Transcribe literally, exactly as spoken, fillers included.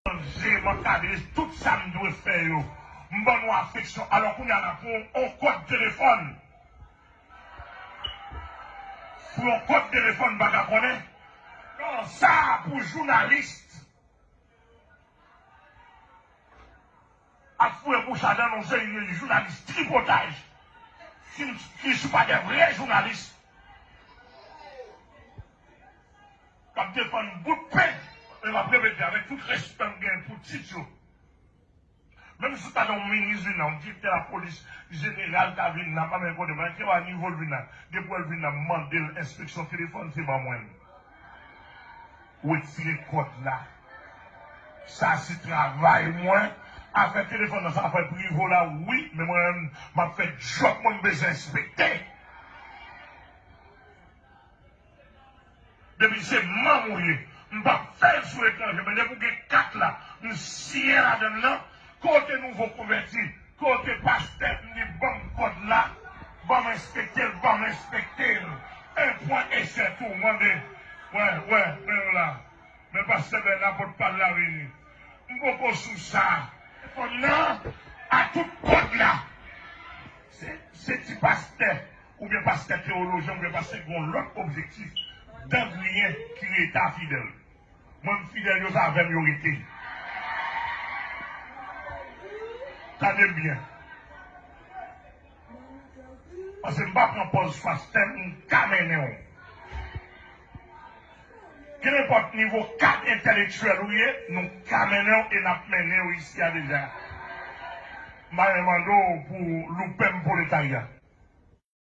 Manje, m ankadre tout sa m dwe fè yo. M ban nou afeksyon. Alò, kounye a la, pou yon kòd telefòn. Pou yon kòd telefòn, m pa ka konnen. Non, sa a pou jounalis ap foure bouch ladan, yon seri de jounalis tripotaj. Si, si se pa de vrè jounalis k ap defann bout pen, men m ap repete avèk tout respè m gen pou tit yo. Menm si w ta gen yon minis vin la, yon direktè lapolis jeneral ta vin la, m pa menm konnen, men ki nivo l vin la, depi w wè l vin la, m mande l enspeksyon telefòn, se ban mwen l. Retire kòd la. Sa se travay mwen. Afè telefòn nan, se afè prive w la, wi, men mwen menm, m ap fè djòb mwen, m bezwen enspekte. Depi se manm ou ye, m p ap fè l sou etranje, men depi w gen kat la, m siyen ladan l nan, kote nouvo konvèti, kote pastè, m di, ban m kòd la, ban m enspekte l, ban m enspekte l. Un point et c'est tout, mande. Wè, wè, men yo la. Men pastè Bèna, pòtpawòl la vini. M poko sou sa. Telefòn nan, a tout kòd la. Se, se ti pastè, oubyen pastè teyolojyen, oubyen pastè ki gen yon lòt objektif, dan griyen ki rete a fidèl. Mwen, m fidèl, yo se avè m yo rete. Tande m byen. Paske m pa pran pòz pastè, m ka mennen w. Kenenpòt nivo kad entèlektyèl ou ye, nou ka mennen w e n ap mennen w isi a deja. M pa mande w pou loupe m pwoletarya.